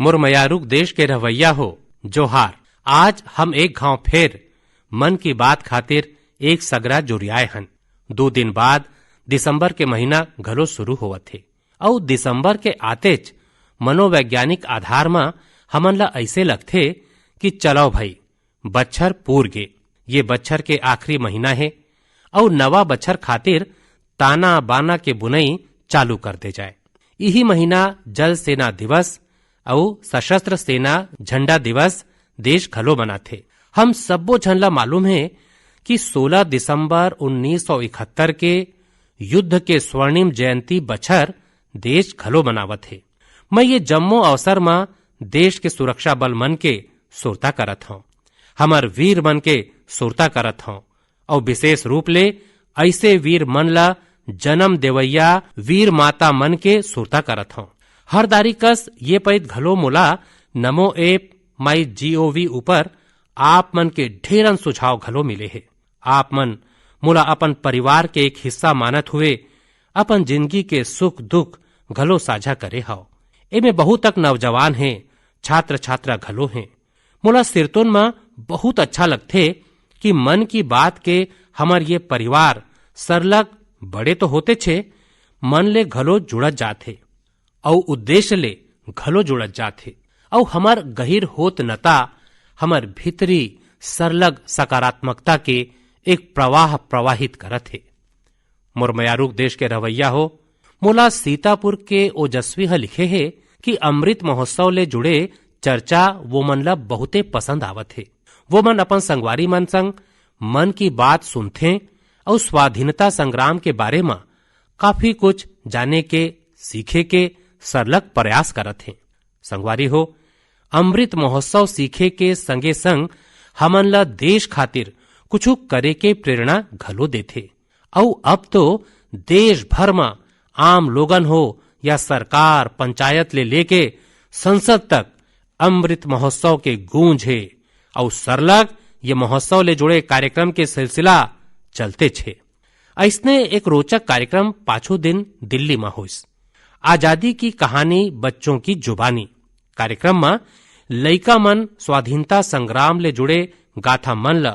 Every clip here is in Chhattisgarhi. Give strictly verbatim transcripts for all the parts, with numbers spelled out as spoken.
मोर मयारुक देश के रहवैया हो, जोहार। आज हम एक घांव फेर मन की बात खातिर एक सगरा जुरियाए हन। दो दिन बाद दिसंबर के महीना घलो शुरू होवत हे, अउ दिसंबर के आतेच मनोवैज्ञानिक आधार म हमन ला अइसे लगथे कि चलो भई, बच्छर पूर गे, ये बच्छर के आखिरी महीना हे, अउ नवा बच्छर खातिर ताना बाना के बुनई चालू कर दे जाए। इही महीना जल सेना दिवस अउ सशस्त्र सेना झंडा दिवस देश घलो मनाथे। हम सब्बो झन ला मालूम हे कि सोलह दिसंबर उन्नीस सौ इकहत्तर के युद्ध के स्वर्णिम जयंती बछर देश घलो मनावत हे। मैं ये जम्मो अवसर म देश के सुरक्षा बल मन के सुरता करत हौं, हमर वीर मन के सुरता करत हौं, अउ विशेष रूप ले अइसे वीर मन ला जन्म देवइया वीर माता मन के सुरता करत हौं। हर दारी कस ये पइत घलो मोला नमो ऐप, माई जी ओ वी ऊपर आप मन के ढेरन सुझाव घलो मिले हे। आप मन मोला अपन परिवार के एक हिस्सा मानत हुए अपन जिंदगी के सुख दुख घलो साझा करे हव। एमे बहुत तक नौजवान हे, छात्र छात्रा घलो हे। मोला सिरतोन म बहुत अच्छा लगथे कि मन की बात के हमर ये परिवार सरलग बड़े तो होते छे, मन ले घलो जुड़त जात हे, अउ उद्देश्य ले घलो जुड़त जात हे, अउ हमर गहिर होत नता हमर भीतरी सरलग सकारात्मकता के एक प्रवाह प्रवाहित करत हे। मोर मयारुक देश के रहवैया हो, मोला सीतापुर के ओजस्वी ह लिखे हे कि अमृत महोत्सव ले जुड़े चर्चा वो मन ला बहुते पसंद आवत हे। वो मन अपन संगवारी मन संग मन की बात सुनथें अउ स्वाधीनता संग्राम के बारे म काफी कुछ जाने के, सीखे के सरलग प्रयास करत हें। संगवारी हो, अमृत महोत्सव सीखे के संगे संग हमन ला देश खातिर कुछु करे के प्रेरणा घलो देथे। अउ अब तो देश भर म आम लोगन हो या सरकार, पंचायत ले लेके संसद तक अमृत महोत्सव के गूंज हे। अउ सरलग ये महोत्सव ले जुड़े कार्यक्रम के सिलसिला चलतेच हे। अइसने एक रोचक कार्यक्रम पाछू दिन दिल्ली म होइस। आजादी की कहानी बच्चों की जुबानी कार्यक्रम म लइका मन स्वाधीनता संग्राम ले जुड़े गाथा मन ल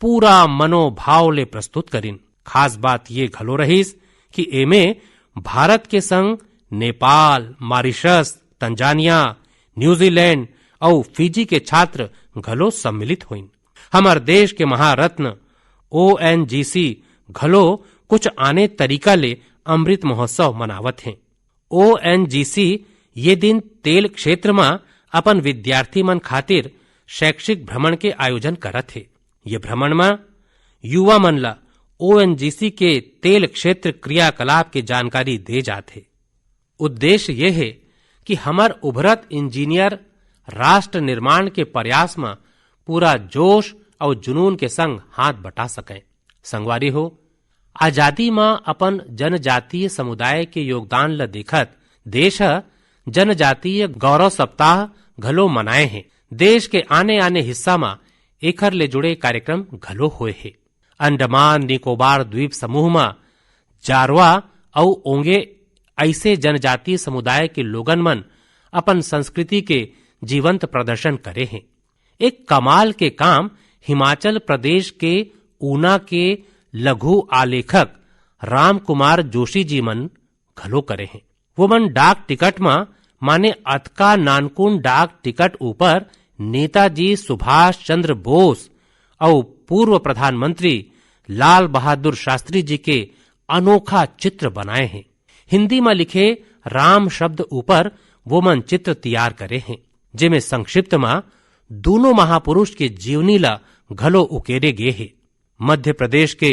पूरा मनोभाव ले प्रस्तुत करिन। खास बात ये घलो रहिस कि एमे भारत के संग नेपाल, मॉरिशस, तंजानिया, न्यूजीलैंड अउ फिजी के छात्र घलो सम्मिलित होइन। हमर देश के महारत्न ओएनजीसी घलो कुछ आने तरीका ले अमृत महोत्सव मनावत हें। ओएनजीसी ये दिन तेल क्षेत्र म अपन विद्यार्थी मन खातिर शैक्षिक भ्रमण के आयोजन करत हे। ये भ्रमण म युवा मन ल ओएनजीसी के तेल क्षेत्र क्रियाकलाप के जानकारी दे जात हे। उद्देश्य ये हे कि हमर उभरत इंजीनियर राष्ट्र निर्माण के प्रयास म पूरा जोश अउ जुनून के संग हाथ बटा सकें। संगवारी हो, आजादी म अपन जनजातीय समुदाय के योगदान ल देखत देश ह जनजातीय गौरव सप्ताह घलो मनाए हे। देश के आने-आने हिस्सा म एखर ले जुड़े कार्यक्रम घलो होए हे। अंडमान निकोबार द्वीप समूह म जारवा अउ ओंगे अइसे जनजातीय समुदाय के लोगन मन अपन संस्कृति के जीवंत प्रदर्शन करे हें। एक कमाल के काम हिमाचल प्रदेश के ऊना के लघु आलेखक रामकुमार जोशी जी मन घलो करे हें। वो मन डाक टिकट म, माने अतका नानकुन डाक टिकट ऊपर नेताजी सुभाष चंद्र बोस अउ पूर्व प्रधानमंत्री लाल बहादुर शास्त्री जी के अनोखा चित्र बनाए हें। हिंदी म लिखे राम शब्द ऊपर वो मन चित्र तैयार करे हें, जेमे संक्षिप्त म दूनों महापुरुष के जीवनी ल घलो उकेरे गे हे। मध्य प्रदेश के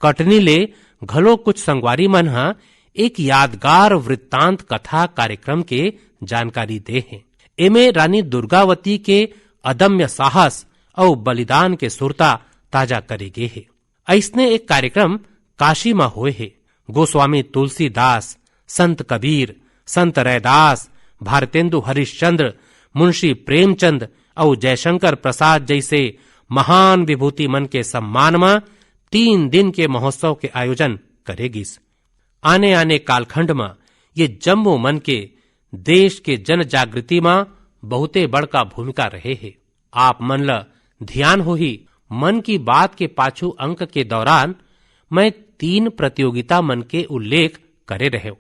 कटनी ले घलो कुछ संगवारी मन ह एक यादगार वृत्तांत कथा कार्यक्रम के जानकारी दे हें। एमे रानी दुर्गावती के अदम्य साहस अउ बलिदान के सुरता ताजा करे गे हे। अइसने एक कार्यक्रम काशी म होए हे। गोस्वामी तुलसीदास, संत कबीर, संत रैदास, भारतेंदु हरिश्चंद्र, मुंशी प्रेमचंद अउ जयशंकर प्रसाद जइसे महान विभूति मन के सम्मान म तीन दिन के महोत्सव के आयोजन करे गिस। आने-आने कालखंड म ये जम्मो मन के देश के जन जागृति म बहुते बड़का भूमिका रहे हे। आप मन ल धियान होही, मन की बात के पाछू अंक के दौरान मैं तीन प्रतियोगिता मन के उल्लेख करे रहेंव।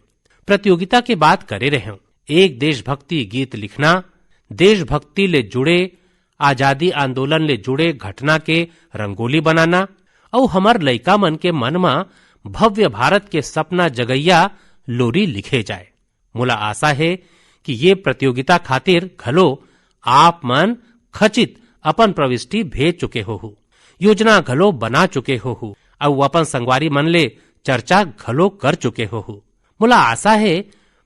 प्रतियोगिता के बात करे रहेंव। एक देशभक्ति गीत लिखना, देशभक्ति ले जुड़े, आजादी आंदोलन ले जुड़े घटना के रंगोली बनाना, अउ हमर लइका मन के मन म भव्य भारत के सपना जगइया लोरी लिखे जाए। मोला आशा हे कि ये प्रतियोगिता खातिर घलो आप मन खचित अपन प्रविष्टि भेज चुके होहू, योजना घलो बना चुके होहू, अउ अपन संगवारी मन ले चर्चा घलो कर चुके होहू। मोला आशा हे,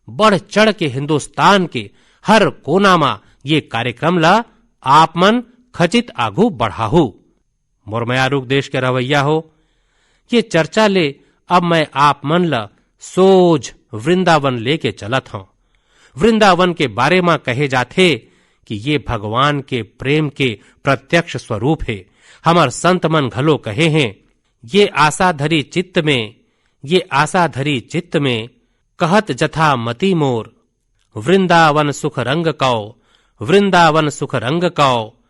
बढ़ चढ़ के हिंदुस्तान के हर कोना म ये कार्यक्रम ला आप मन खचित आगू बढ़ाहू। मोर मयारुक देश के रहवैया हो, ये चर्चा ले अब मैं आप मन ला सोझ वृंदावन लेके चलत हौं। वृंदावन के बारे म कहे जाथे कि ये भगवान के प्रेम के प्रत्यक्ष स्वरूप हे। हमर संत मन घलो कहे हें, "ये आशा धरी चित्त में, ये आशा धरी चित्त में, कहत जथा मति मोर, वृंदावन सुख रंग कौ, वृंदावन सुख रंग कौ,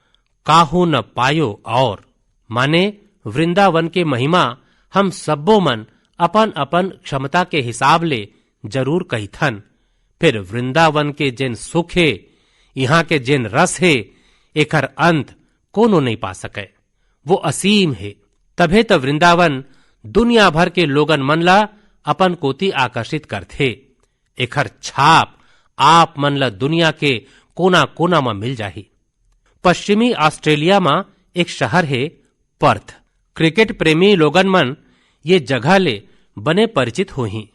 काहू न पायो और।" माने, वृंदावन के महिमा हम सब्बो मन अपन-अपन क्षमता के हिसाब ले जरूर कहिथन, फिर वृंदावन के जेन सुख हे, इहाँ के जेन रस हे, एकर अंत कोनो नइ पा सकय। वो असीम हे। तभे त वृंदावन दुनिया भर के लोगन मन ला अपन कोति आकर्षित करथे। एखर छाप आप मन ला दुनिया के कोना-कोना म मिल जाही। पश्चिमी ऑस्ट्रेलिया म एक शहर हे पर्थ। क्रिकेट प्रेमी लोगन मन ये जगह ले बने परिचित होही।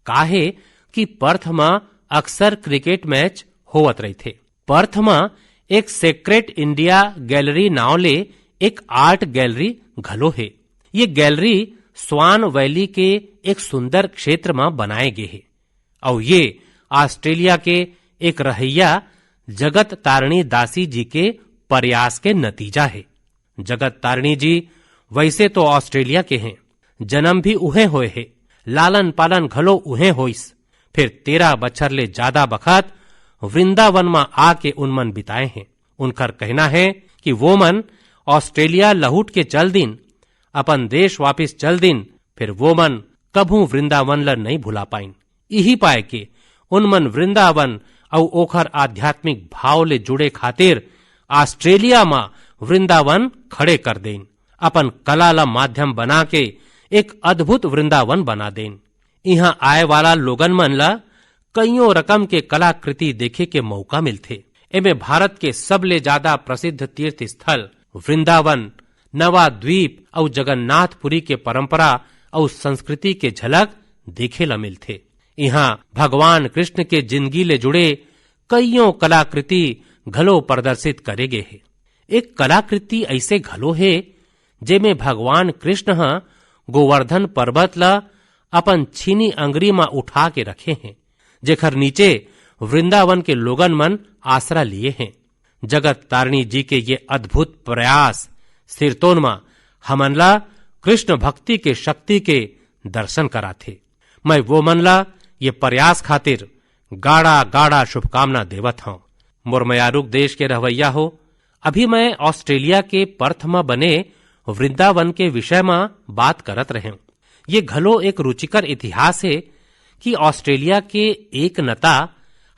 काहे कि पर्थ म अक्सर क्रिकेट मैच होवत रहिथे। पर्थ म एक सेक्रेट इंडिया गैलरी नाव ले एक आर्ट गैलरी घलो हे। ये गैलरी स्वान वैली के एक सुंदर क्षेत्र म बनाए गे हे, अउ ये ऑस्ट्रेलिया के एक रहइया जगत तारिणी दासी जी के प्रयास के नतीजा हे। जगत तारिणी जी वैसे तो ऑस्ट्रेलिया के हें, जन्म भी उहें होए हे, लालन पालन घलो उहें होइस। फिर तेरह बछर ले जादा बखत वृंदावन म आके उन मन बिताए हें। उनकर कहना हे कि वो मन ऑस्ट्रेलिया लहुट के चल दिन, अपन देश वापिस चल दिन, फिर वो मन कभू वृंदावन ल नइ भुला पाइन। इही पाय के उन मन वृंदावन अउ ओखर आध्यात्मिक भाव ले जुड़े खातिर ऑस्ट्रेलिया म वृंदावन खड़े कर देन, अपन कला ल माध्यम बना के एक अद्भुत वृंदावन बना देन। इहाँ आए वाला लोगन मन ल कइयों रकम के कलाकृति देखे के मौका मिलथे। एमे भारत के सबले जादा प्रसिद्ध तीर्थ स्थल वृंदावन, नवा द्वीप अउ जगन्नाथपुरी के परंपरा अउ संस्कृति के झलक देखे ल मिलथे। इहाँ भगवान कृष्ण के जिनगी ले जुड़े कइयों कलाकृति घलो प्रदर्शित करे गे हे। एक कलाकृति अइसे घलो हे, जेमे भगवान कृष्ण ह गोवर्धन पर्वत ल अपन छीनी अंगरी म उठा के रखे हें, जेखर नीचे वृंदावन के लोगन मन आसरा लिए हें। जगत तारिणी जी के ये अद्भुत प्रयास सिरतोन म हमन ला कृष्ण भक्ति के शक्ति के दर्शन कराथे। मैं वो मन ला ये प्रयास खातिर गाड़ा गाड़ा शुभकामना देवत हौं। मोर मयारुक देश के रहवैया हो, अभी मैं ऑस्ट्रेलिया के पर्थ म बने वृंदावन के विषय म बात करत रहेंव। ये घलो एक रुचिकर इतिहास हे कि ऑस्ट्रेलिया के एक नता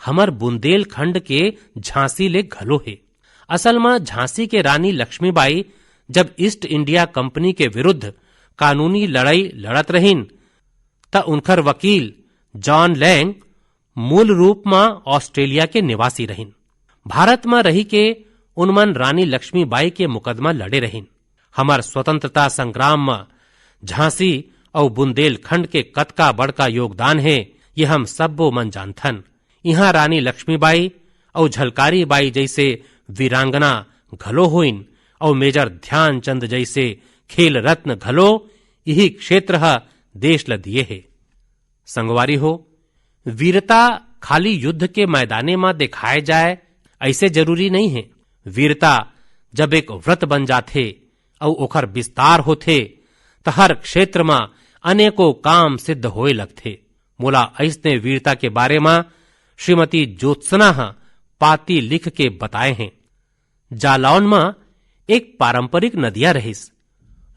हमर बुंदेलखंड के झांसी ले घलो हे। असल म झांसी के रानी लक्ष्मीबाई जब ईस्ट इंडिया कंपनी के विरुद्ध कानूनी लड़ाई लड़त रहिन, त उनकर वकील जॉन लैंग मूल रूप म ऑस्ट्रेलिया के निवासी रहिन। भारत म रहि के उनमन रानी लक्ष्मीबाई के मुकदमा लड़े रहिन। हमर स्वतंत्रता संग्राम म झांसी अउ बुंदेलखंड के कतका बड़का योगदान हे, ये हम सब्बो मन जानथन। इहां रानी लक्ष्मीबाई अउ झलकारी बाई जइसे वीरांगना घलो होइन अउ मेजर ध्यानचंद जइसे खेल रत्न घलो इही क्षेत्र ह देश ल दिए हे। संगवारी हो, वीरता खाली युद्ध के मैदाने म देखाए जाए, अइसे जरूरी नइ हे। वीरता जब एक व्रत बन जाथे अउ ओखर विस्तार होथे, त हर क्षेत्र म अनेकों काम सिद्ध होए लगथे। मोला अइसने वीरता के बारे म श्रीमती ज्योत्सना ह पाती लिख के बताए हें। जालौन म एक पारंपरिक नदिया रहिस,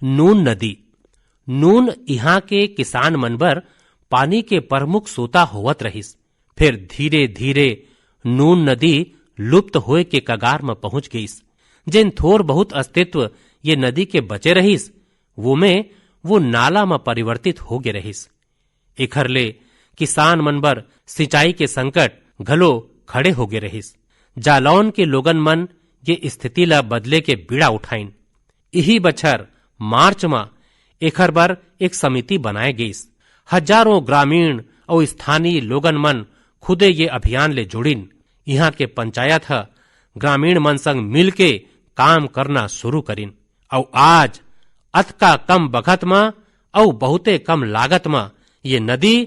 नून नदी। नून इहां के किसान मन बर पानी के प्रमुख सोता होवत रहिस। फिर धीरे-धीरे नून नदी लुप्त होए के कगार म पहुंच गईस। जेन थोर बहुत अस्तित्व ये नदी के बचे रहिस, वो में वो नाला म परिवर्तित हो गे रहिस। एखर ले किसान मन बर सिंचाई के संकट घलो खड़े हो गे रहिस। जालौन के लोगन मन ये स्थिति ला बदले के बीड़ा उठाइन। इही बछर मार्च म एखर बर एक समिति बनाए गईस। हजारों ग्रामीण अउ स्थानीय लोगन मन खुदे ये अभियान ले जुड़िन। इहां के पंचायत ह ग्रामीण मन संग मिलके काम करना शुरू करिन। अउ आज अतका कम बखत म अउ बहुते कम लागत म ये नदी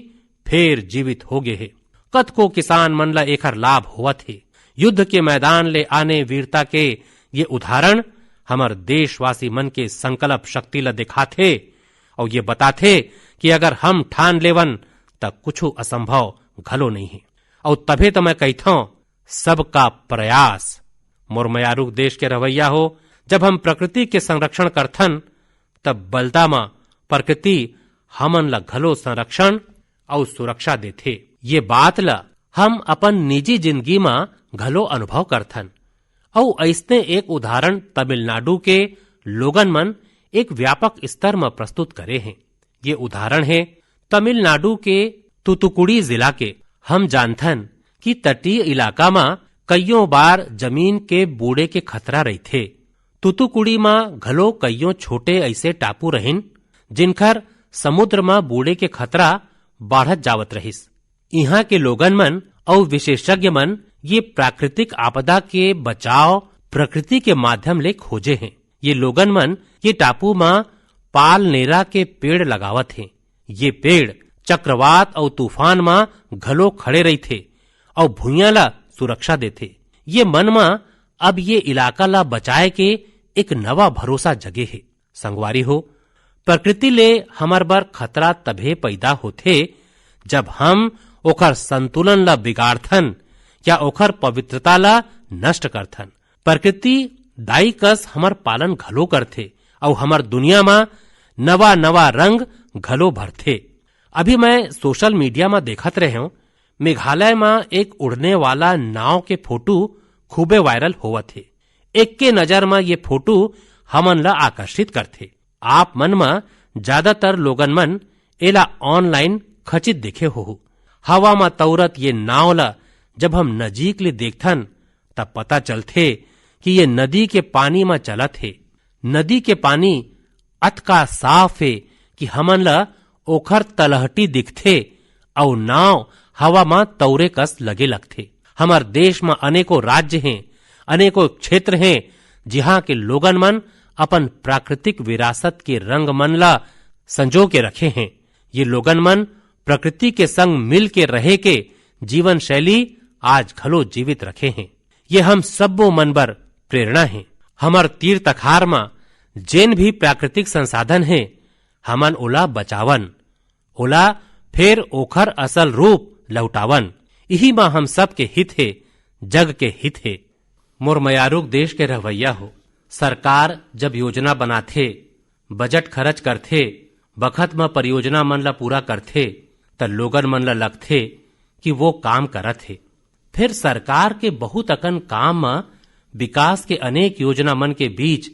फेर जीवित हो गे हे। कतको किसान मन ल एखर लाभ होवत हे। युद्ध के मैदान ले आने वीरता के ये उदाहरण हमर देशवासी मन के संकल्प शक्ति ल दिखाथे अउ ये बताथे कि अगर हम ठान लेवन, त कुछु असंभव घलो नहीं हे। अउ तभे त मैं कहिथंव, सबका प्रयास। मोर मयारुक देश के रहवैया हो, जब हम प्रकृति के संरक्षण करथन, तब बलदा म प्रकृति हमन ल घलो संरक्षण अउ सुरक्षा देथे। ये बात ल हम अपन निजी जिंदगी म घलो अनुभव करथन। अउ अइसने एक उदाहरण तमिलनाडु के लोगन मन एक व्यापक स्तर म प्रस्तुत करे हें। ये उदाहरण हे तमिलनाडु के तूतुकुड़ी जिला के। हम जानथन कि तटीय इलाका म कइयों बार जमीन के बूड़े के खतरा रहिथे। तूतुकुड़ी म घलो कइयों छोटे अइसे टापू रहिन, जिनखर समुद्र म बूड़े के खतरा बाढ़त जावत रहिस। इहां के लोगन मन अउ विशेषज्ञ मन ये प्राकृतिक आपदा के बचाव प्रकृति के माध्यम ले खोजे हें। ये लोगन मन ये टापू म पालनेरा के पेड़ लगावत हें। ये पेड़ चक्रवात अउ तूफान म घलो खड़े रहिथे अउ भुइयां ला सुरक्षा देथे। ये मन म अब ये इलाका ला बचाए के एक नवा भरोसा जगे हे। संगवारी हो, प्रकृति ले हमर बर खतरा तभे पैदा होथे, जब हम ओखर संतुलन ला बिगाड़थन या ओखर पवित्रता ला नष्ट करथन। प्रकृति दाई कस हमर पालन घलो करथे अउ हमर दुनिया म नवा-नवा रंग घलो भरथे। अभी मैं सोशल मीडिया म देखत रहेंव, मेघालय म एक उड़ने वाला नाव के फोटो खूबे वायरल होवत हे। एक के नजर म ये फोटो हमन ला आकर्षित करथे। आप मन म ज्यादातर लोगन मन एला ऑनलाइन खचित देखे होहू। हवा म तौरत ये नाव ला जब हम नजीक ले देखथन, तब पता चलथे कि ये नदी के पानी म चलत हे। नदी के पानी अतका साफ हे कि हमन ला ओखर तलहटी दिखथे अउ नाव हवा म तौरे कस लगे लगथे। हमर देश म अनेकों राज्य हें, अनेकों क्षेत्र हें, जिहां के लोगन मन अपन प्राकृतिक विरासत के रंग मन ला संजो के रखे हें। ये लोगन मन प्रकृति के संग मिल के रहे के जीवन शैली आज घलो जीवित रखे हें। ये हम सब्बो मन बर प्रेरणा हे। हमर तीर तखार म जेन भी प्राकृतिक संसाधन हे, हमन ओला बचावन, ओला फेर ओखर असल रूप लौटावन। इही म हम सब के हित हे, जग के हित हे। मोर मयारुक देश के रहवैया हो, सरकार जब योजना बनाथे, बजट खर्च करथे, बखत म परियोजना मन ल पूरा करथे, त लोगन मन ल लगथे कि वो काम करत हे। फिर सरकार के बहुत अकन काम म विकास के अनेक योजना मन के बीच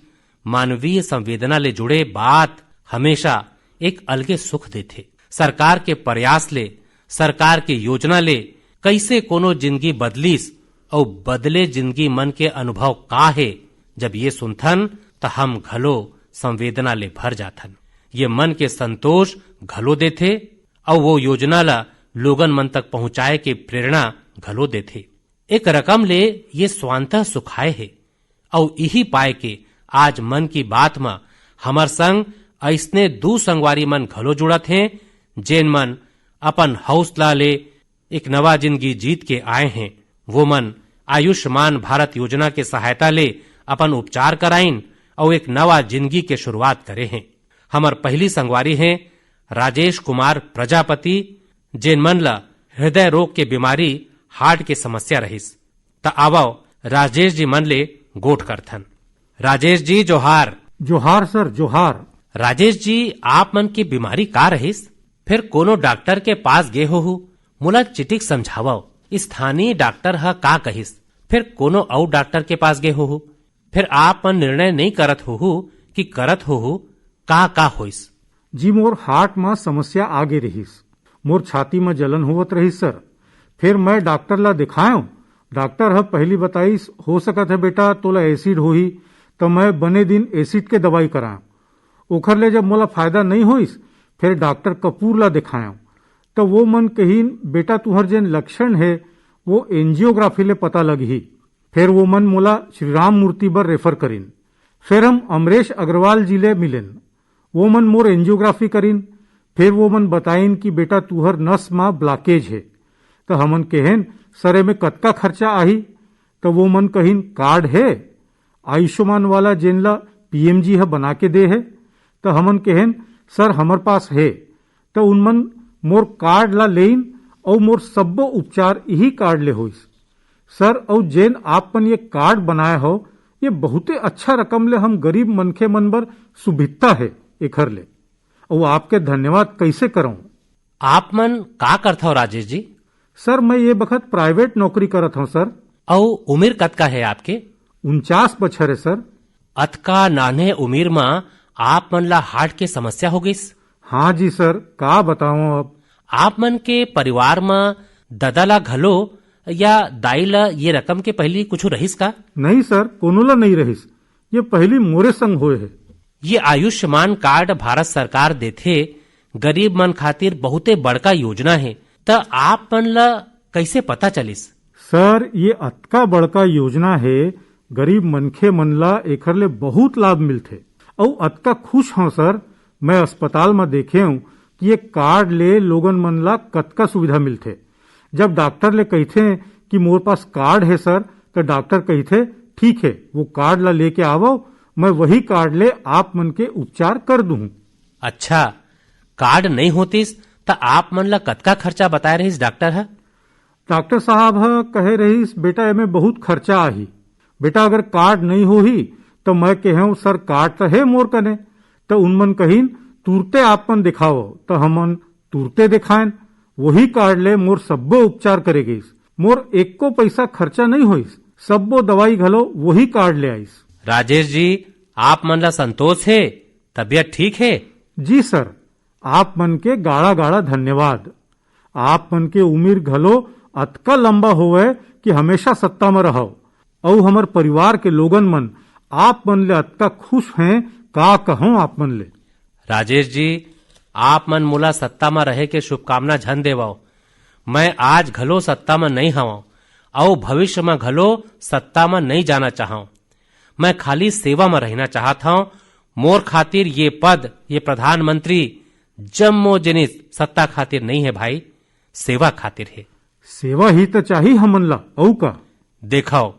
मानवीय संवेदना ले जुड़े बात हमेशा एक अलगे सुख देथे। सरकार के प्रयास ले, सरकार के योजना ले कइसे कोनो जिंदगी बदलिस अउ बदले जिंदगी मन के अनुभव का हे, जब ये सुनथन, त हम घलो संवेदना ले भर जाथन। ये मन के संतोष घलो देथे अउ वो योजना ला लोगन मन तक पहुंचाए के प्रेरणा घलो देथे। एक रकम ले ये स्वांतः सुखाय हे। अउ इही पाय के आज मन की बात म हमर संग अइसने दू संगवारी मन घलो जुड़त हें, जेन मन अपन हौसला ले एक नवा जिंदगी जीत के आए हें। वो मन आयुष्मान भारत योजना के सहायता ले अपन उपचार कराइन अउ एक नवा जिंदगी के शुरुआत करे हें। हमर पहली संगवारी हें राजेश कुमार प्रजापति, जेन मन ल हृदय रोग के बीमारी, हार्ट के समस्या रहिस। त आवव, राजेश जी मन ले गोठ करथन। राजेश जी, जोहार। जोहार सर, जोहार। राजेश जी, आप मन के बीमारी का रहिस? फिर कोनो डॉक्टर के पास गे होहू? मोला चिटिक समझावव, स्थानीय डॉक्टर ह का कहिस? फिर कोनो अउ डॉक्टर के पास गे होहू? फिर आप मन निर्णय नइ करत होहू कि करत होहू, का का होइस? जी, मोर हार्ट म समस्या आ गे रिहिस। मोर छाती म जलन होवत रहिस सर। फिर मैं डॉक्टर ला दिखाएंव। डॉक्टर ह पहली बताइस, "हो सकत है बेटा, तोला एसिड होही।" त मैं बने दिन एसिड के दवाई कराएंव। ओखर ले जब मोला फायदा नइ होइस, फिर डॉक्टर कपूर ला दिखाएंव। त वो मन कहिन, "बेटा, तुहर जेन लक्षण हे, वो एंजियोग्राफी ले पता लगही।" फिर वो मन मोला श्री राम मूर्ति बर रेफर करिन। फिर हम अमरेश अग्रवाल जी ले मिलेन। वो मन मोर एंजियोग्राफी करिन। फिर वो मन बताइन कि बेटा, तुहर नस म ब्लॉकेज हे। त हमन कहेन, "सर, एमे कतका खर्चा आही?" त वो मन कहिन, "कार्ड हे आयुष्मान वाला, जेन ला पीएमजी ह बना के दे हे।" त हमन कहेन, "सर, हमर पास हे।" त उन मन मोर कार्ड ला लेइन अउ मोर सब्बो उपचार इही कार्ड ले होइस। सर, अउ जेन आप मन ये कार्ड बनाए हो, ये बहुते अच्छा रकम ले हम गरीब मनखे मन बर सुभिता हे एखर ले। अउ आपके धन्यवाद कइसे करंव? आप मन का करथव राजेश जी? सर, मैं ये बखत प्राइवेट नौकरी करत हंव सर। अउ उमिर कतका हे आपके? उनचास बछर हे सर। अतका नान्हे उमिर म आप मन ला हार्ट के समस्या हो गिस? हाँ जी सर, का बतावंव अब। आप मन के परिवार म ददा ला घलो या दाई ला ये रकम के पहिली कुछु रहिस का? नहीं सर, कोनो ला नहीं रहिस। ये पहिली मोरे संग होए हे। ये आयुष्मान कार्ड भारत सरकार देथे, गरीब मन खातिर बहुते बड़का योजना हे। त आप मन ला कइसे पता चलिस? सर, ये अतका बड़का योजना हे, गरीब मनखे मन ला एखर ले बहुत लाभ मिलथे। अउ अतका खुश हंव सर, मैं अस्पताल म देखे हंव कि ये कार्ड ले लोगन मन ला कतका सुविधा मिलथे। जब डॉक्टर ले कहिथे कि मोर पास कार्ड हे सर, त डॉक्टर कहिथे, "ठीक हे, वो कार्ड ला लेके आवव, मैं वही कार्ड ले आप मन के उपचार कर दूहूं।" अच्छा, कार्ड नइ होतिस त आप मन ला कतका खर्चा बताए रहिस डॉक्टर ह? डॉक्टर साहब ह कहे रहिस, "बेटा, एमे बहुत खर्चा आही।" बेटा, अगर कार्ड नइ होही, त मैं कहेंव, "सर, कार्ड त हे मोर कने।" त उन मन कहिन, "तुरते आप मन देखावव।" त हमन तुरते देखायन। वही कार्ड ले मोर सब्बो उपचार करे गइस। मोर एको पइसा खर्चा नइ होइस। सब्बो दवाई घलो वही कार्ड ले आइस। राजेश जी, आप मन ला संतोष हे? तबियत ठीक हे? जी सर, आप मन के गाड़ा गाड़ा धन्यवाद। आप मन के उमिर घलो अतका लंबा होवय कि हमेशा सत्ता म रहव। अउ हमर परिवार के लोगन मन आप मन ले अतका खुश हें, का कहंव आप मन ले। राजेश जी, आप मन मोला सत्ता म रहे के शुभकामना झन देवव। मैं आज घलो सत्ता म नइ हवंव, अउ भविष्य म घलो सत्ता म नइ जाना चाहंव। मैं खाली सेवा म रहिना चाहत हंव। मोर खातिर ये पद, ये प्रधानमंत्री, जम्मो जिनिस सत्ता खातिर नइ हे भाई, सेवा खातिर हे। सेवा ही त चाही हमन ला, अउ का? देखव,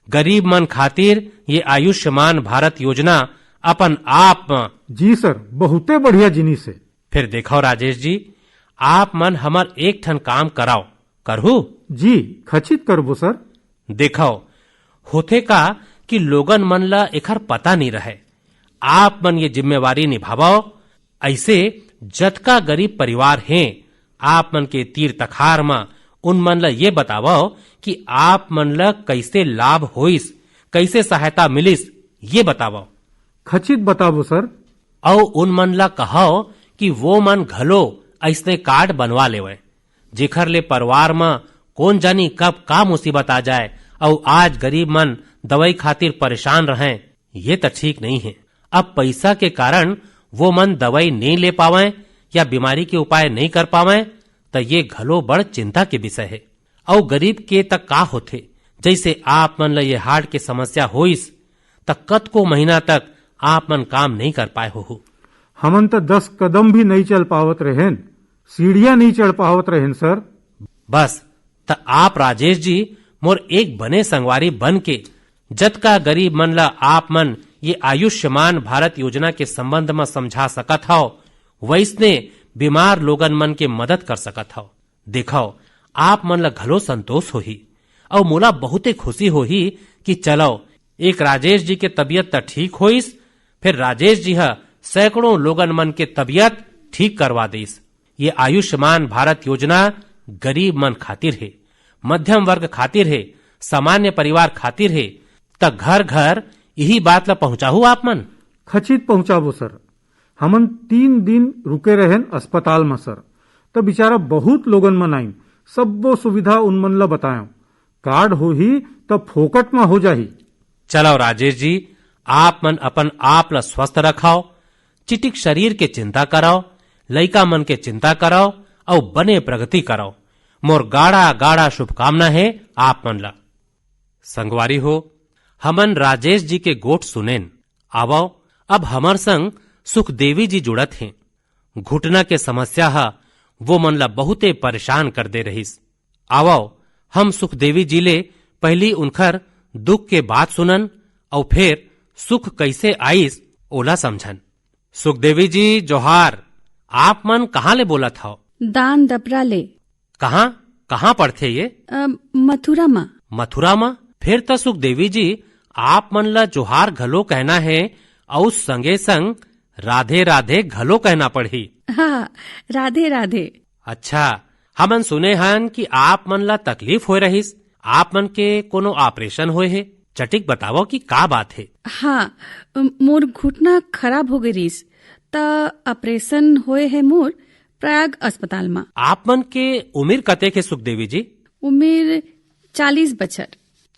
गरीब मन खातिर ये आयुष्मान भारत योजना अपन आप म जी सर, बहुते बढ़िया जिनिस हे। फिर देखव राजेश जी, आप मन हमर एक ठन काम कराव, करहू? जी, खचित करबो सर। देखव, होथे का कि लोगन मन ला एखर पता नइ रहय। आप मन ये जिम्मेवारी निभावव। अइसे जतका गरीब परिवार हें, आप मन के तीर तखार म उन मन ला ये बतावव कि आप मन ला कइसे लाभ होइस, कइसे सहायता मिलिस, ये बतावव। खचित बताबो सर। अउ उन मन ला कहव कि वो मन घलो अइसने कार्ड बनवा लेवय, जेखर ले परिवार म कोन जानी कब का मुसीबत आ जाय, अउ आज गरीब मन दवाई खातिर परेशान रहंय, ये त ठीक नइ हे। अब पइसा के कारण वो मन दवाई नइ ले पावंय या बीमारी के उपाय नइ कर पावंय, त ये घलो बड़ चिंता के विषय हे। अउ गरीब के त का होथे, जइसे आप मन ल ये हार्ट के समस्या होइस, त कतको महीना तक आप मन काम नइ कर पाए होहू। हमन त दस कदम भी नइ चल पावत रहेन, सीढ़ियां नइ चढ़ पावत रहेन सर। बस, त आप राजेश जी मोर एक बने संगवारी बन के जतका गरीब मन ल आप मन ये आयुष्मान भारत योजना के संबंध म समझा सकत हव, वइसने बीमार लोगन मन के मदद कर सकत हव। देखव, आप मन ल घलो संतोष होही। अउ मोला बहुते खुशी होही कि चलो, एक राजेश जी के तबीयत त ठीक होइस, फिर राजेश जी ह सैकड़ों लोगन मन के तबीयत ठीक करवा दिस। ये आयुष्मान भारत योजना गरीब मन खातिर हे, मध्यम वर्ग खातिर हे, सामान्य परिवार खातिर हे। त घर घर यही बात ल पहुंचाहू आप मन? खचित पहुंचाबो सर। हमन तीन दिन रुके रहेन अस्पताल म सर, त बिचारा बहुत लोगन मन आइन, सब्बो सुविधा उन मन ल बतायो। कार्ड होही त फोकट म हो जाही। चलो राजेश जी, आप मन अपन आप ल स्वस्थ रखाओ, चिटिक शरीर के चिंता कराओ, लइका मन के चिंता कराओ, अउ बने प्रगति कराओ। मोर गाड़ा गाड़ा शुभकामना हे आप मन ल। संगवारी हो, हमन राजेश जी के गोठ सुनेन। आवव, अब हमर संग सुखदेवी जी जुड़त हें। घुटना के समस्या ह वो मन ला बहुते परेशान कर दे रहिस। आवव, हम सुखदेवी जी ले पहिली उनखर दुख के बात सुनन अउ फेर सुख कइसे आइस, ओला समझन। सुखदेवी जी, जोहार। आप मन कहाँ ले बोलत हव? दान दपरा ले। कहाँ, कहाँ पड़थे ये? अ, मथुरा म। मथुरा म? फेर त सुखदेवी जी, आप मन ला जोहार घलो कहना हे अउ संगे संग राधे राधे घलो कहना पड़ही। हाँ, राधे राधे। अच्छा, हमन सुने हन कि आप मन ला तकलीफ होए रहिस, आप मन के कोनो ऑपरेशन होए हे, चटिक बतावव कि का बात हे। हाँ, मोर घुटना खराब हो गे रिस, त ऑपरेशन होए हे मोर प्रयाग अस्पताल म। आप मन के उमिर कतेक हे सुखदेवी जी? उमिर चालीस बछर।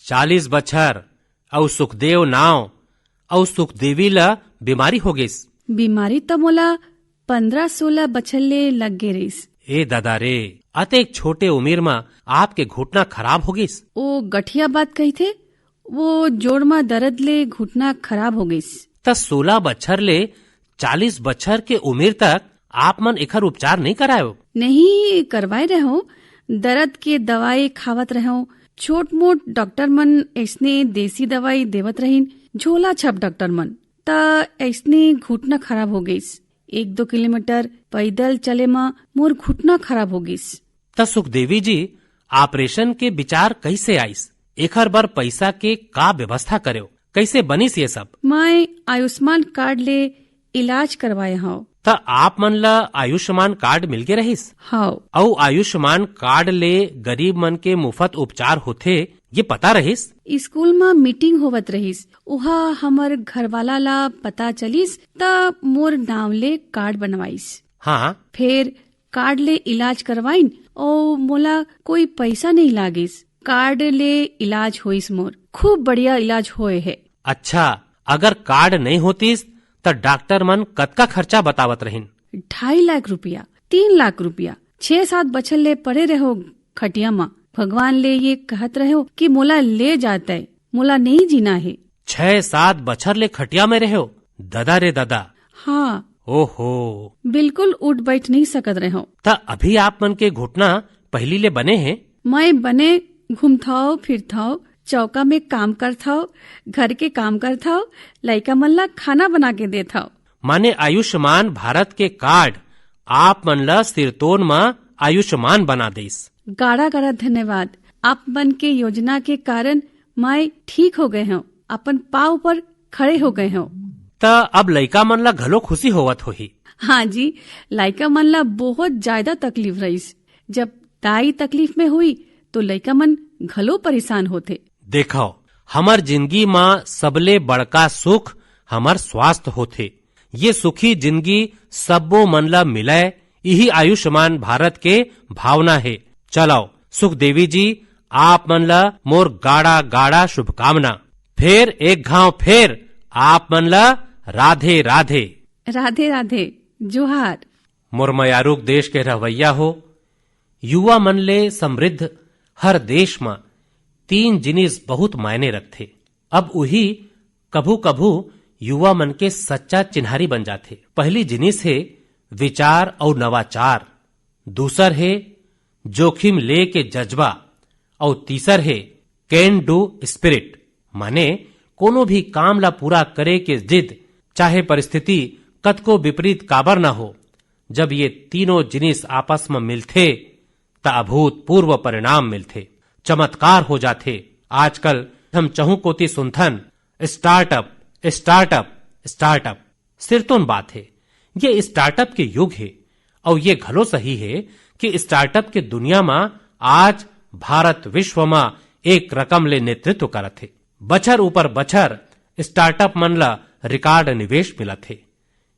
चालीस बछर, अउ सुखदेव नाव, अउ सुखदेवी ला बीमारी हो गिस। बीमारी त मोला पंद्रह सोलह बछर ले लग गे रिस। ए दादा रे, अतेक छोटे उमिर म आपके घुटना खराब हो गिस। ओ गठिया बात कहिथे, वो जोड़ म दर्द ले घुटना खराब हो गिस। त सोलह बछर ले चालीस बछर के उमिर तक आप मन एखर उपचार नइ करायो? नहीं करवाए रहो, दर्द के दवाई खावत रहो, छोट मोट डॉक्टर मन ऐसने देसी दवाई देवत रहिन, झोला छप डॉक्टर मन। त ऐसने घुटना खराब हो गइस। एक दो किलोमीटर पैदल चले म मोर घुटना खराब हो गइस। त सुखदेवी जी, ऑपरेशन के विचार कइसे आइस? एखर बर पइसा के का व्यवस्था करेव? कइसे बनिस ये सब? मैं आयुष्मान कार्ड ले इलाज करवाए हव। त आप मन ला आयुष्मान कार्ड मिल गे रहिस? हव। अउ आयुष्मान कार्ड ले गरीब मन के मुफ्त उपचार होथे, ये पता रहिस? स्कूल म मीटिंग होवत रहिस, उहा हमर घरवाला ला पता चलिस, त मोर नाव ले कार्ड बनवाइस। हाँ। फेर कार्ड ले इलाज करवाइन अउ मोला कोई पैसा नहीं लागिस। कार्ड ले इलाज होइस मोर, खूब बढ़िया इलाज होए हे। अच्छा, अगर कार्ड नहीं होतिस त डॉक्टर मन कतका खर्चा बतावत रहिन? ढाई लाख रुपया, तीन लाख रुपया। छह सात बछर ले पड़े रहो खटिया म, भगवान ले ये कहत रहो कि मोला ले जाते, मोला नहीं जीना हे। छह सात बछर ले खटिया में रहो, ददा रे ददा। हाँ। ओहो। बिल्कुल उठ बैठ नहीं सकत रहो। त अभी आप मन के घुटना पहली ले बने हे? मैं बने घूमथव, फिरथव, चौका में काम करथव, घर के काम करथव, लइका मन ला खाना बना के देथव। माने आयुष्मान भारत के कार्ड आप मन ला सिरतोन म आयुष्मान बना देस। गाड़ा गाड़ा धन्यवाद। आप मन के योजना के कारण मैं ठीक हो गए हव, अपन पाँव पर खड़े हो गए हव। त अब लइका मन ला घलो खुशी होवत होही। हाँ जी, लइका मन ला बहुत ज्यादा तकलीफ रहिस। जब दाई तकलीफ में हुई, तो लइका मन घलो परेशान होथे। देखव, हमर जिंदगी म सबले बड़का सुख हमर स्वास्थ्य होथे। ये सुखी जिंदगी सब्बो मन ला मिलय, इही आयुष्मान भारत के भावना हे। चलव, सुखदेवी जी, आप मन ला मोर गाड़ा गाड़ा शुभकामना। फेर एक घांव फेर आप मन ला राधे राधे। राधे राधे, जोहार। मोर मयारुक देश के रहवैया हो, युवा मन ले समृद्ध हर देश म तीन जिनिस बहुत मायने रखथे। अब उही कभू-कभू युवा मन के सच्चा चिन्हारी बन जाथे। पहली जिनिस हे विचार अउ नवाचार, दूसर हे जोखिम ले के जज्बा, अउ तीसर हे can do spirit, माने कोनो भी काम ला पूरा करे के जिद, चाहे परिस्थिति कतको विपरीत काबर न हो। जब ये तीनों जिनिस आपस म मिलथे, त अभूतपूर्व परिणाम मिलथे। चमत्कार हो जाथे। आजकल हम चहु कोती सुनथन, स्टार्टअप, स्टार्टअप, स्टार्टअप। सिरतोन बात हे, ये स्टार्टअप के युग हे। अउ ये घलो सही हे कि स्टार्टअप के दुनिया म आज भारत विश्व म एक रकम ले नेतृत्व करत हे। बछर ऊपर बछर स्टार्टअप मन ल रिकॉर्ड निवेश मिलत हे।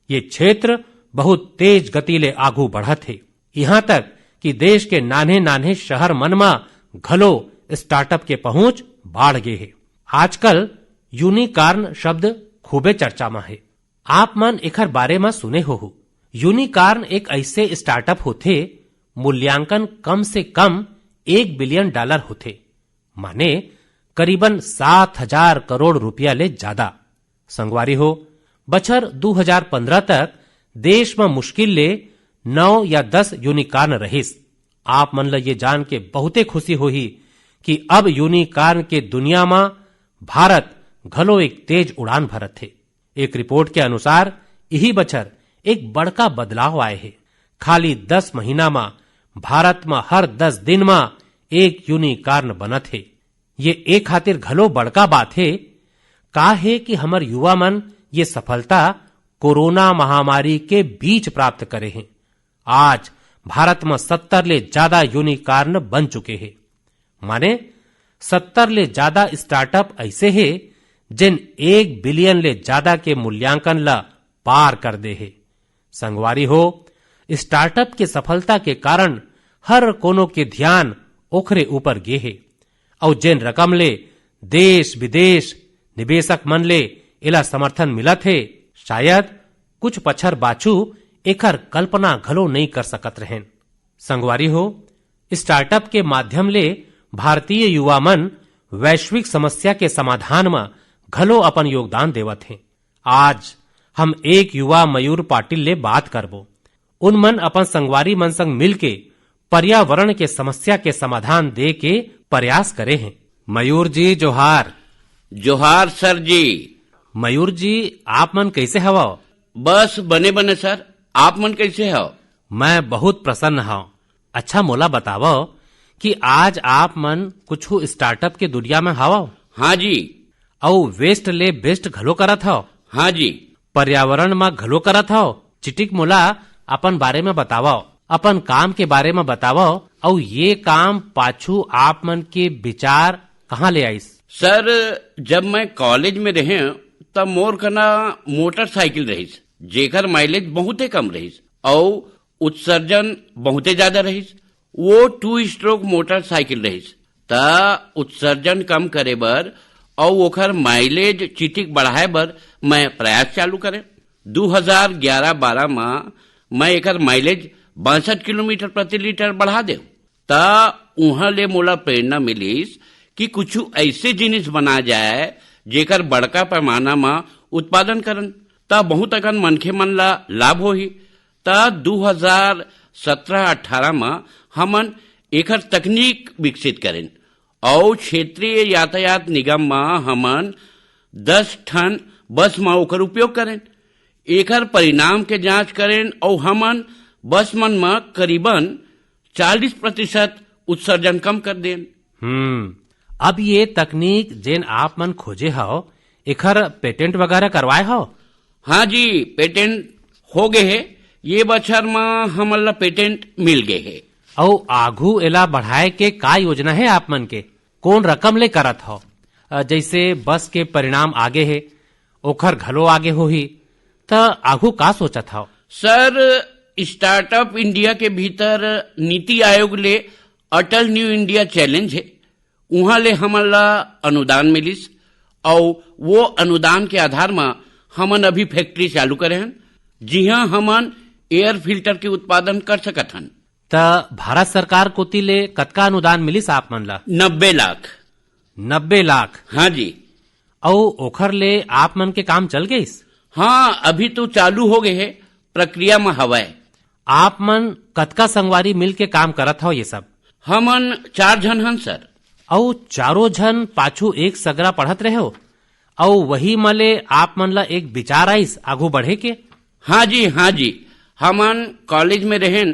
ये क्षेत्र बहुत तेज गति ले आगू बढ़त हे, यहाँ तक कि देश के नान्हे नान्हे शहर मन म घलो स्टार्टअप के पहुंच बाढ़ गे हे। आजकल यूनिकॉर्न शब्द खूबे चर्चा म हे। आप मन एखर बारे म सुने होहू। यूनिकॉर्न एक ऐसे स्टार्टअप होथे, मूल्यांकन कम से कम एक बिलियन डॉलर होथे, माने करीबन सात हजार करोड़ रुपया ले ज्यादा। संगवारी हो, बछर दू हजार पंद्रह तक देश म मुश्किल ले नौ या दस यूनिकॉर्न रहिस। आप मन ल ये जान के बहुते खुशी होही कि अब यूनिकॉर्न के दुनिया म भारत घलो एक तेज उड़ान भरत हे। एक रिपोर्ट के अनुसार इही बछर एक बड़का बदलाव आए हे। खाली दस महीना म भारत म हर दस दिन म एक यूनिकॉर्न बनत हे। ये ए खातिर घलो बड़का बात हे, का हे कि हमर युवा मन ये सफलता कोरोना महामारी के बीच प्राप्त करे हें। आज भारत म सत्तर ले ज्यादा यूनिकॉर्न बन चुके हे। माने सत्तर ले ज्यादा स्टार्टअप ऐसे हे, जेन एक बिलियन ले ज्यादा के मूल्यांकन ल पार कर दे हे। संगवारी हो, स्टार्टअप के सफलता के कारण हर कोनो के ध्यान ओखरे ऊपर गे हे, अउ जेन रकम ले देश विदेश निवेशक मन ले एला समर्थन मिलत हे, शायद कुछ बछर बाचू एखर कल्पना घलो नइ कर सकत रहेन। संगवारी हो, स्टार्टअप के माध्यम ले भारतीय युवा मन वैश्विक समस्या के समाधान म घलो अपन योगदान देवत हें। आज हम एक युवा मयूर पाटिल ले बात करबो। उन मन अपन संगवारी मन संग मिलके पर्यावरण के समस्या के समाधान दे के प्रयास करे हें। मयूर जी, जोहार। जोहार सर जी। मयूर जी, आप मन कैसे हवव? बस बने बने सर, आप मन कैसे हव? मैं बहुत प्रसन्न हव। अच्छा, मोला बतावव कि आज आप मन कुछु स्टार्टअप के दुनिया में हवव? हाँ जी। अउ वेस्ट ले बेस्ट घलो करत हव? हाँ जी। पर्यावरण म घलो करत हव? चिटिक मोला अपन बारे में बतावव, अपन काम के बारे में बतावव, अउ ये काम पाछू आप मन के विचार कहाँ ले आइस? सर, जब मैं कॉलेज में रहें, तब मोर कना मोटरसाइकिल रहिस, जेकर माइलेज बहुते कम रहिस, अउ उत्सर्जन बहुते ज्यादा रहिस। वो टू स्ट्रोक मोटरसाइकिल रहिस, त उत्सर्जन कम करे बर अउ ओखर माइलेज चिटिक बढ़ाए बर मैं प्रयास चालू करें। दू हजार ग्यारह बारह म मैं एकर माइलेज बासठ किलोमीटर प्रति लीटर बढ़ा देव। त उहाँ ले मोला प्रेरणा मिलिस कि कुछु ऐसे जिनिस बना जाए, जेकर बड़का पैमाना म उत्पादन करन, त बहुत अकन मनखे मन ला लाभ होही। त दू हजार सत्रह अठारह म हमन एकर तकनीक विकसित करेन अउ क्षेत्रीय यातायात निगम म हमन दस ठन बस म ओकर उपयोग करेन। एकर परिणाम के जांच करेन अउ हमन बस मन म करीबन चालीस प्रतिशत उत्सर्जन कम कर देन। हम्म, अब ये तकनीक जेन आप मन खोजे हव, एखर पेटेंट वगैरह करवाए हव? हाँ जी, पेटेंट हो गे हे। ये बछर म हमन ला पेटेंट मिल गे हे। अउ आघू एला बढ़ाए के का योजना हे आप मन के? कोन रकम ले करत हव? अ, जैसे बस के परिणाम आगे हे, ओखर घलो आगे होही, त आघू का सोचत हव? सर, स्टार्टअप इंडिया के भीतर नीति आयोग ले अटल न्यू इंडिया चैलेंज हे, उहाँ ले हमन ला अनुदान मिलिस, अउ वो अनुदान के आधार म हमन अभी फैक्ट्री चालू करे हन, जिहाँ हमन एयर फिल्टर के उत्पादन कर सकत हन। त भारत सरकार कोति ले कतका अनुदान मिलिस आप मन ला? नब्बे लाख। नब्बे लाख? हाँ जी। अउ ओखर ले आप मन के काम चल गइस? हाँ, अभी तो चालू हो गए हे, प्रक्रिया म हवय। आप मन कतका संगवारी मिल के काम करत हव ये सब? हमन चार झन हन सर। अउ चारों झन पाछू एक सगरा पढ़त रहे हो, अउ वही म ले आप मन ला एक विचार आइस आघू बढ़े के? हाँ जी, हाँ जी, हमन कॉलेज में रहेन,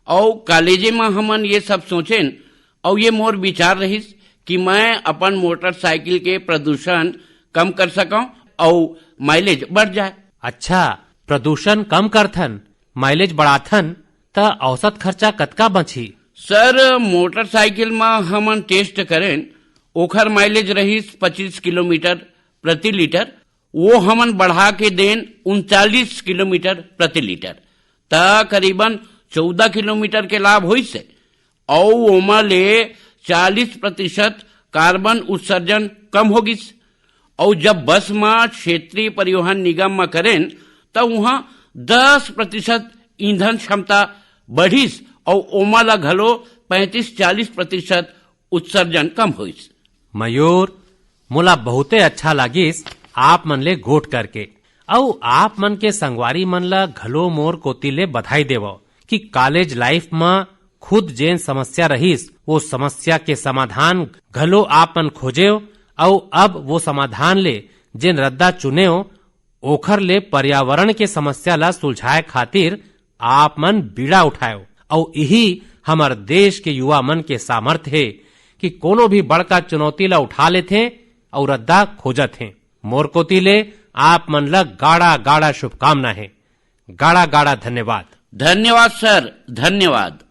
अउ कॉलेजे म हमन ये सब सोचेन, अउ ये मोर विचार रहिस कि मैं अपन मोटरसाइकिल के प्रदूषण कम कर सकंव अउ माइलेज बढ़ जाए। अच्छा, प्रदूषण कम करथन, माइलेज बढ़ाथन, त औसत खर्चा कतका बचही? सर, मोटरसाइकिल म हमन टेस्ट करेन, ओखर माइलेज रहिस पच्चीस किलोमीटर प्रति लीटर, वो हमन बढ़ा के देन उनचालीस किलोमीटर प्रति लीटर, त करीबन चौदह किलोमीटर के लाभ होइस हे। अउ ओमा ले चालीस प्रतिशत कार्बन उत्सर्जन कम हो गिस। अउ जब बस म क्षेत्रीय परिवहन निगम म करेन, त उहां दस प्रतिशत ईंधन क्षमता बढ़िस अउ ओमा ला घलो पैंतीस चालीस प्रतिशत उत्सर्जन कम होइस। मयूर, मोला बहुते अच्छा लागिस आप मन ले गोठ करके, अउ आप मन के संगवारी मन ला घलो मोर कोति ले बधाई देवव कि कॉलेज लाइफ म खुद जेन समस्या रहिस, वो समस्या के समाधान घलो आप मन खोजेव, अउ अब वो समाधान ले जेन रद्दा चुनेव, ओखर ले पर्यावरण के समस्या ला सुलझाए खातिर आप मन बीड़ा उठाएव। अउ इही हमर देश के युवा मन के सामर्थ्य हे कि कोनो भी बड़का चुनौती ला उठा लेथे अउ रद्दा खोजत हे। मोर कोति ले आप मन ला गाड़ा गाड़ा शुभकामना हे। गाड़ा गाड़ा धन्यवाद। धन्यवाद सर, धन्यवाद।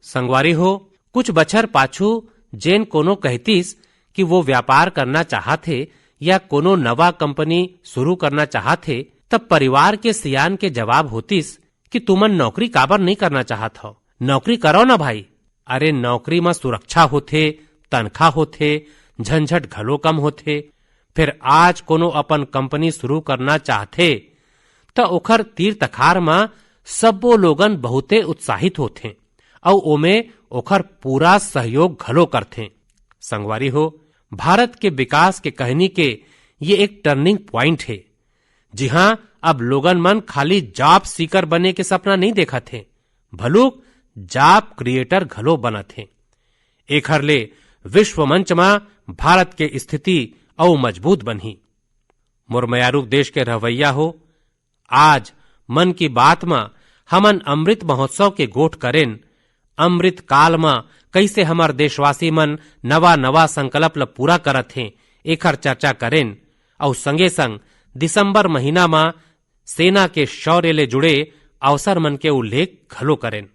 संगवारी हो, कुछ बछर पाछू जेन कोनो कहतिस कि वो व्यापार करना चाहत हे या कोनो नवा कंपनी शुरू करना चाहत हे, तब परिवार के सियान के जवाब होतिस कि तुमन नौकरी काबर नहीं करना चाहत हो? नौकरी करो ना भाई। अरे, नौकरी म सुरक्षा होथे, तनखा होथे, झंझट घलो कम होथे। फिर आज कोनो अपन कंपनी शुरू करना चाहथे, त ओखर तीर तखार म सब्बो लोगन बहुते उत्साहित होथें अउ ओमे ओखर पूरा सहयोग घलो करथें। संगवारी हो, भारत के विकास के कहनी के ये एक टर्निंग पॉइंट हे, जिहां अब लोगन मन खाली जॉब सीकर बने के सपना नहीं देखत हें, भलुक जॉब क्रिएटर घलो बनत हें। एखर ले विश्व मंच म भारत के स्थिति अउ मजबूत बनही। मोर मयारू देश के रहवैया हो, आज मन की बात म हमन अमृत महोत्सव के गोठ करेन। अमृत काल म कइसे हमर देशवासी मन नवा-नवा संकल्प ल पूरा करत हें, एखर चर्चा करेन। अउ संगे-संग दिसंबर महीना म सेना के शौर्य ले जुड़े अवसर मन के उल्लेख घलो करेन।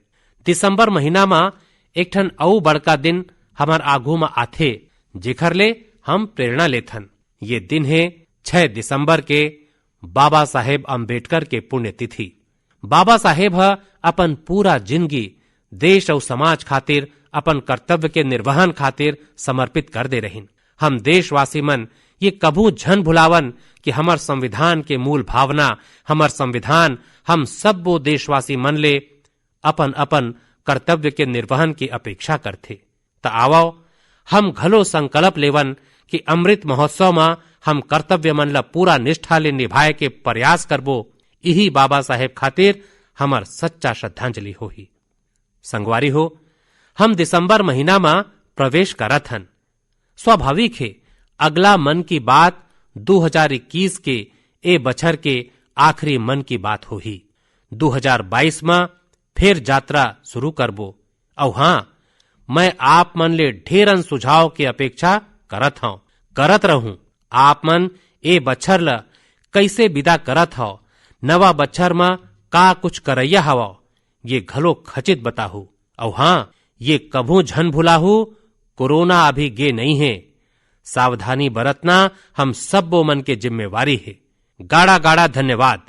दिसंबर महीना म एक ठन अउ बड़का दिन हमर आघू म आथे, जेखर ले हम प्रेरणा लेथन। ये दिन हे छह दिसंबर के, बाबा साहेब अंबेडकर के पुण्यतिथि। बाबा साहेब ह अपन पूरा जिनगी देश अउ समाज खातिर अपन कर्तव्य के निर्वहन खातिर समर्पित कर दे रहिन। हम देशवासी मन ये कभू झन भुलावन कि हमर संविधान के मूल भावना, हमर संविधान हम सब्बो देशवासी मन ले अपन-अपन कर्तव्य के निर्वहन की अपेक्षा करथे। त आवव, हम घलो संकल्प लेवन कि अमृत महोत्सव म हम कर्तव्य मन ल पूरा निष्ठा ले निभाए के प्रयास करबो। इही बाबा साहेब खातिर हमर सच्चा श्रद्धांजलि होही। संगवारी हो, हम दिसंबर महीना म प्रवेश करत हन। स्वाभाविक हे, अगला मन की बात दू हजार इक्कीस के ए बछर के आखिरी मन की बात होही। दू हजार बाईस म फेर यात्रा शुरू करबो। अउ हां, मैं आप मन ले ढेरन सुझाव के अपेक्षा करत हंव, करत रहूं। आप मन ए बछर ल कइसे विदा करत हव, नवा बछर म का कुछ करइया हवव, ये घलो खचित बताहू। अउ हां, ये कभू झन भुलाहू, कोरोना अभी गे नइ हे। सावधानी बरतना हम सब्बो मन के जिम्मेवारी हे। गाड़ा गाड़ा धन्यवाद।